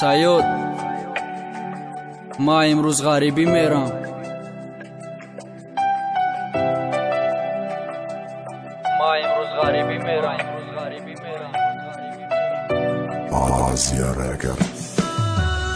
Саёд, ман имрӯз ғарибӣ мерам. Ман имрӯз ғарибӣ мерам. Asia Record.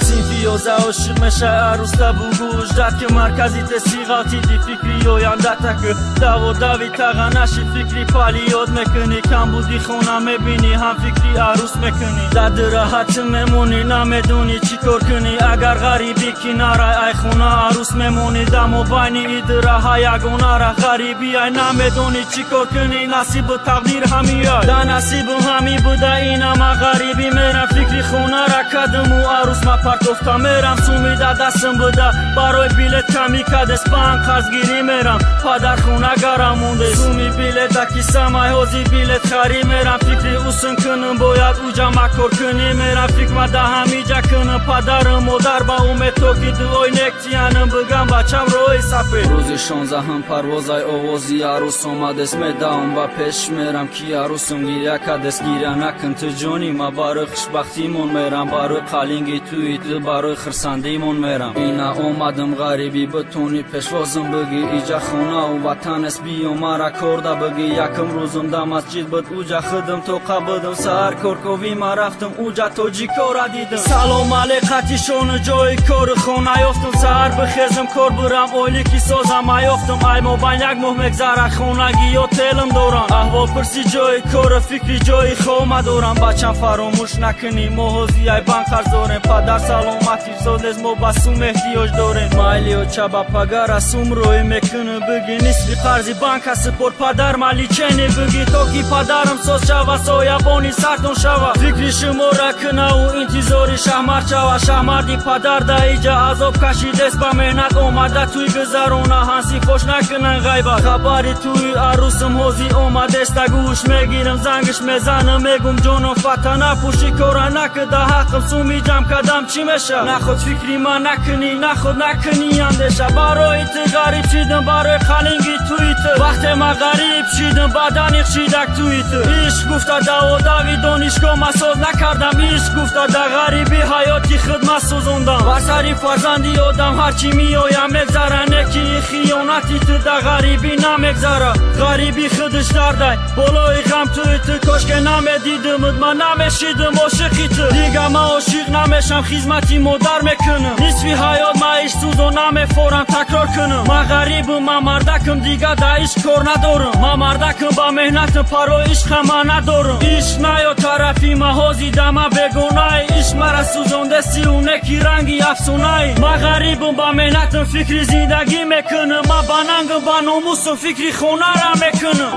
Синфи ёза ошиқ меша арӯста бугӯш дад ки маркази теси ғалтиди фикри оянда такы даво дави таға наши фикри пали ёд мекунӣ камбуди хона мебинӣ ҳам фикри арӯс мекунӣ дади раҳат мемонӣ намедонӣ чӣ кор кунӣ агар ғарибӣ ки нарай ай хона арӯс мемонӣ дамо байни идраҳа ягонара ғарибӣ ай намедонӣ чӣ кор кунӣ насибу тақдир ҳамиай да насибу ҳамӣ буда инама ғарибӣ мерам фикри хонара кадиму арӯс ма партофта мерам суми да дастм буда барои билет камӣ кадес банк қарзгирӣ мерам падар хона гарам монде суми билет да кисамай ҳози билет харӣ мерам фикри усн кунам бояд уҷа макор кунӣ мерам фикр ма да ҳамиҷа кунам падару модар ба умед то ки дуои нек тиянам бигам бачам роҳи сафед. Рӯзи 16-ҳам парвозай овози арӯс омадес медаом ба пеш мерам ки арӯсум гиря кадес гиря накун ту ҷони ма барои хушбахтимон мерам барои қалинги туи ту барои хирсандимон мерам. Ина омадам ғарибӣ битони пешвозам бигӣ иҷа хонаву ватанес биё мара корда бигӣ якм рӯзум да масҷид буд уҷа худам тоқа будам саҳар корковӣ ма рафтам уҷа тоҷикора дидам. Салом алейк қатишону ҷои кору хона ёфтам саҳар бихезам кор бурам ойлики созам аёфтам ай мобайн як моҳ мегзара хонагиё телам дорам аҳволпурси ҷои кору фикри ҷои хома дорам бачам фаромӯш накунӣ мо ҳози ай банк қарз дорем падар саломатӣ созез мо ба сум эҳтиёҷ дорем майли оча ба пагара сум рӯй мекунӣ бигӣ нисфи қарзи банка сипор падар маличени бигӣ то ки падарам соз шава соябони сартон шава фикри шумора кунаву интизори шаҳмард шава шаҳмарди падар да иҷа азоб кашидест ба меҳнат омада туй гузарона ҳансӣ фош накунан ғайбат хабари туи арӯсам ҳози омадеста гӯш мегирам зангиш мезанам мегум ҷоном фата напӯши кора накуда ҳаққам суми ҷамъ кардам чӣ меша наход фикри ман накунӣ наход накунӣ андеша барои ту ғариб шидам барои қалинги туи ту вақте ман ғариб шидам бадани хшидак туи ту ишқ гуфта даводави донишгоҳ ма соз накардам ишқ гуфта да ғарибӣ ҳаёти худ ма сӯзондам ба сари фарзанди одам ҳарчи меоям мегзара не ки хиёнати ту да ғарибӣ намегзара ғарибӣ худаш дардай болои ғам туи ту кошке намедидимуд ман намешидим ошиқи ту дига ман ошиқ намешам хизмати модар мекунам нисфи ҳаёт ма ишқсӯзо намефорам такрор кунам ман ғарибам ман мардакам дига да ишқ кор надорам ман мардакам ба меҳнатам парои ишқам ман надорам ишқ наё тарафи ма ҳози да ман бегонаи ишқ мара сӯзонде сиу неки ранги афсонаи ман ғарибам ба меҳнатам фикри зиндагӣ мекунам ман ба нангам ба номусам фикри хонара мекунам.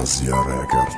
Asia Record.